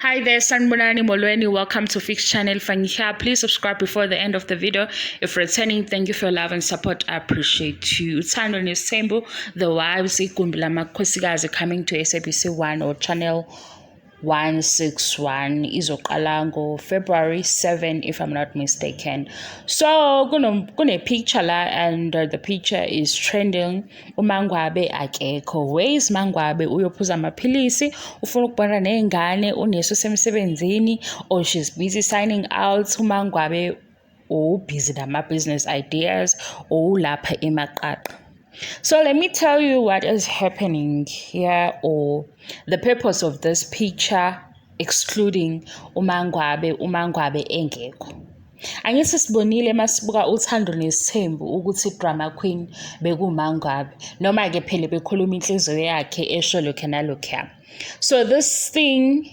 Hi there, Sanibonani Molweni. Welcome to Fix Channel Fangiha. Please subscribe before the end of the video. If returning, thank you for your love and support. I appreciate you. Uthando Nesthembu, The Wives, Igumbi Lamakhosikazi coming to SABC 1 or Channel 161, izoqala ngo-February 7, if I'm not mistaken. So kune picture la and the picture is trending. UMangwabe akekho. Where is Mangwabe? Uyophuza amaphilisi, ufuna ukubona ney'ngane, unesu semsebenzini, or she's busy signing out. UMangwabe ubhizi nama-business ideas or ulapha emaqaqa. So let me tell you what is happening here or the purpose of this picture excluding uMangwabe, uMangwabe engekho. Angithi sibonile masibuka Uthando Nesithembu ukuthi drama queen bekuMangwabe, noma-ke phela bekhuluma inhliziyo yakhe esho lokhu nalokhuya. So this thing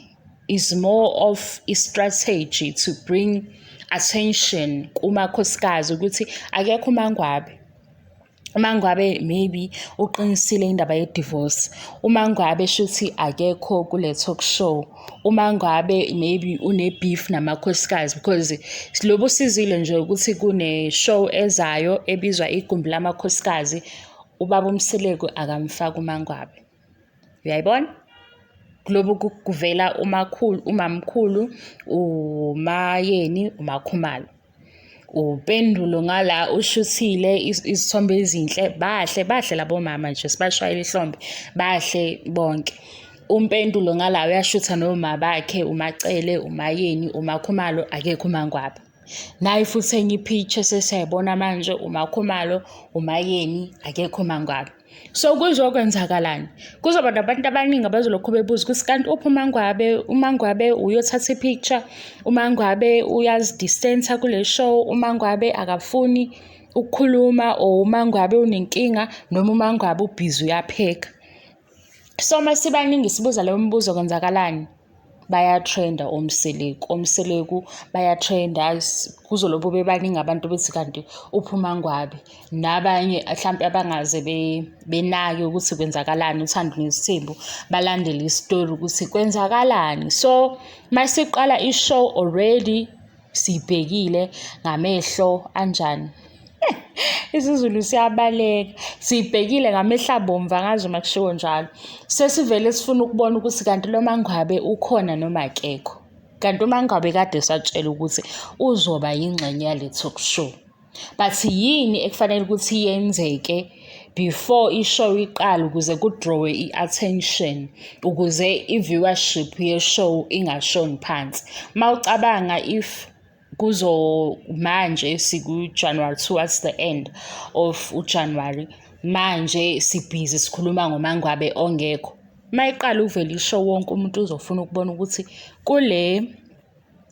is more of a strategy to bring attention kumakhosikazi ukuthi akekho uMangwabe. UMangwabe maybe uqinisile indaba ye-divorce. UMangwabe shuthi akekho kule talk show. UMangwabe maybe une-beef namakhosikazi because lobu sizile nje ukuthi kune-show ezayo ebizwa Igumbi Lamakhosikazi, ubaba uMseleku akamfaki uMangwabe. Uyayibona? Kulobu kuvela umakhulu, umamkhulu, uMayeni, uMakhumalo. Upendulo ngala ushuthile izithombe ezinhle, bahle bahle labo mama nje, sibashayela ihlombe, bahle bonke. Umpendulo ngala uyashutha noma bakhe, uMacele, uMayeni, uMakhumalo, akekho uMangwabe. Nayi futhi enye i-picture sesiyayibona manje, uMakhumalo, uMayeni, akekho uMangwabe. So kuzokwenzakalani? Kuzoba nabantu abaningi abazolokhu bebuza ukuthi kanti uphi uMangwabe? UMangwabe uyothatha i-picture, uMangwabe uyazi-distance-a kule show, uMangwabe akafuni ukukhuluma, or uMangwabe unenkinga, noma uMangwabe ubhizi uyapheka. So masibaningi sibuza leyo mibuzo, kwenzakalani? Bayatrenda oMseleku, oMseleku bayatrenda, kuzolobu bebaningi abantu bethi kanti uphi uMangwabe, nabanye hlampe abangaze benake ukuthi kwenzakalani Uthando Nesithembu, balandele isitori ukuthi kwenzakalani. So masiqala i-show already siyibhekile ngamehlo anjani? IsiZulu siyabaleka. Siyibhekile ngamehlo abomvu, angazi uma kushiwo njalo. Sesivele sifuna ukubona ukuthi kanti lo Mangwabe ukhona noma akekho. Kanti uMangwabe kade satshela ukuthi uzoba yingxenye yale talk show. But yini ekufanele ukuthi yenzeke before i-show iqale ukuze ku-draw-we i-attention, ukuze i-viewership ye-show ingashoni phansi? Mawucabanga, if kuzo manje siku-January, towards the end of uJanuary, manje sibhizi sikhuluma ngoMangwabe ongekho. Mayiqala ukuvela i-show, wonke umuntu uzofuna ukubona ukuthi kule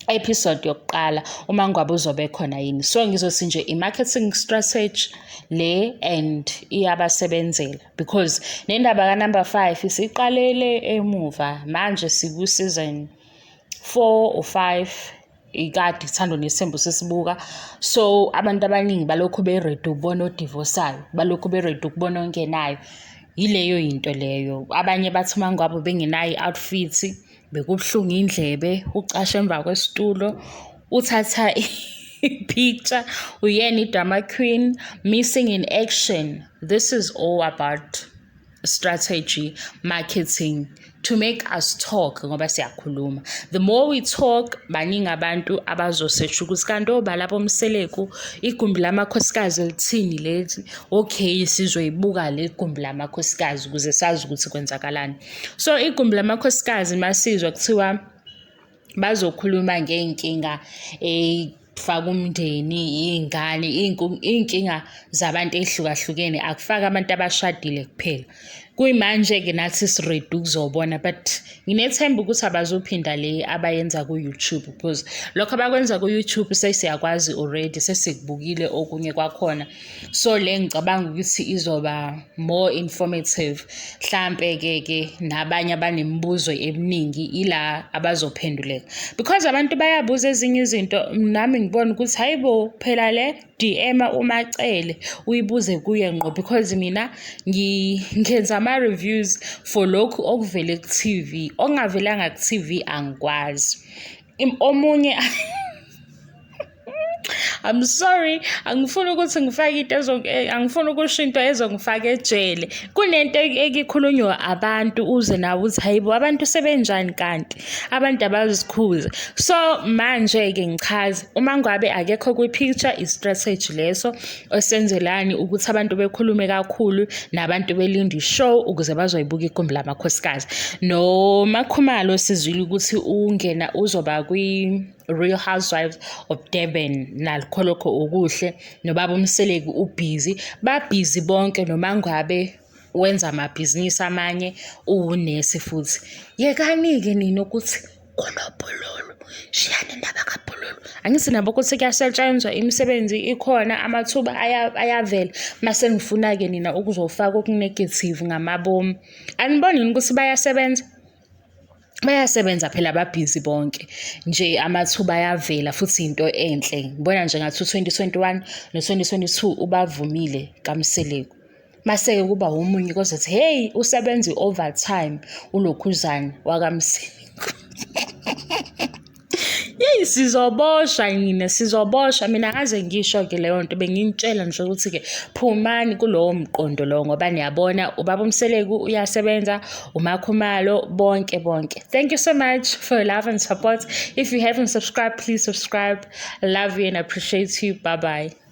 episode yokuqala uMangwabe uzobe khona yini. So ngizothi nje i-marketing strategy le and iyabasebenzela because nendaba ka-number 5 isiqalele emuva, manje siku-season 4 or 5 ikade Uthando Nesithembu sesibuka. So abantu abaningi balokhu be-ready ukubona odivosayo, balokhu be-ready ukubona ongenayo. Yileyo yinto leyo. Abanye bathi uMangwabe bengenayo i-outfit, bekubuhlungu indlebe, ucashe emva kwesitulo, uthatha i-picture, uyena i-drama queen, missing in action. This is all about strategy, marketing to make us talk ngoba siyakhuluma. The more we talk, baningi abantu abazosearch ukuthi kanti obani aboMseleku, Igumbi Lamakhosikazi lithini lethi. Okay, sizoyibuka le Gumbi Lamakhosikazi ukuze sazi ukuthi kwenzakalani. So Igumbi Lamakhosikazi, masizwa kuthiwa bazokhuluma ngey'nkinga faka umndeni, iy'ngane, iy'nkinga zabantu ey'hlukahlukene, akufaki abantu abashadile kuphela. Kuyimanje-ke nathi si-ready ukuzobona, but nginethemba ukuthi abazophinda le abayenza ku-YouTube because lokho abakwenza ku-YouTube sesiyakwazi already, sesikubukile okunye kwakhona. So le ngicabanga ukuthi izoba more informative. Hlampe-ke ke nabanye abanemibuzo eminingi ila abazophenduleka because abantu bayabuza ezinye izinto, nami ngibona ukuthi hayi bo, phela le DM uMacele uyibuze kuye ngqo because mina ngenza. ama-reviews for lokhu okuvele ku-TV, okungavelanga ku-TV angikwazi. Omunye, I'm sorry, angifuni ukuthi ngifake into, angifuni ukusho into ezongifaka ejele. Kunento ekikhulunywa abantu uze nawe uthi, hayibo, abantu sebenjani kanti? Abantu abazikhuze. So manje-ke ngichaze, uma ngabe akekho kwi-picture, i-strategy leso esenzelani ukuthi abantu bekhulume kakhulu nabantu belinde i-show ukuze bazoyibuka Igumbi Lamakhosikazi. NoMakhumalo sizwile ukuthi ungena uzoba kwi-Real Housewives of Durban, nakho lokho okuhle. Nobaba uMseleku ubhizi, babhizi bonke, noma ngabe wenza amabhizinisi amanye, uwunesi futhi. Yekani-ke nina ukuthi kunobhululu, shiyani indaba kabhululu. Angithi nabo ukuthi kuyasetshenzwa, imisebenzi ikhona, amathuba ayavela. Mase nifuna-ke nina ukuzofaka oku-negative ngamabomu. Aniboni yini ukuthi bayasebenza? Bayasebenza phela, babhizi bonke nje, amathuba ayavela futhi into enhle. Ngibona nje ngathi u-2021 no-2022 ubavumile kaMseleku. Mase-ke kuba omunye kozothi, hey, usebenza i-overtime ulokhuzana wakaMseleku. Yeyi, sizoboshwa nina, sizoboshwa. Mina akaze ngisho-ke leyo nto, benginitshela nje ukuthi-ke phumani kulowo mqondo lowo, ngoba niyabona ubaba uMseleku uyasebenza, uMakhumalo, bonke bonke. Thank you so much for your love and support. If you haven't subscribed, please subscribe. I love you and appreciate you. Bye bye.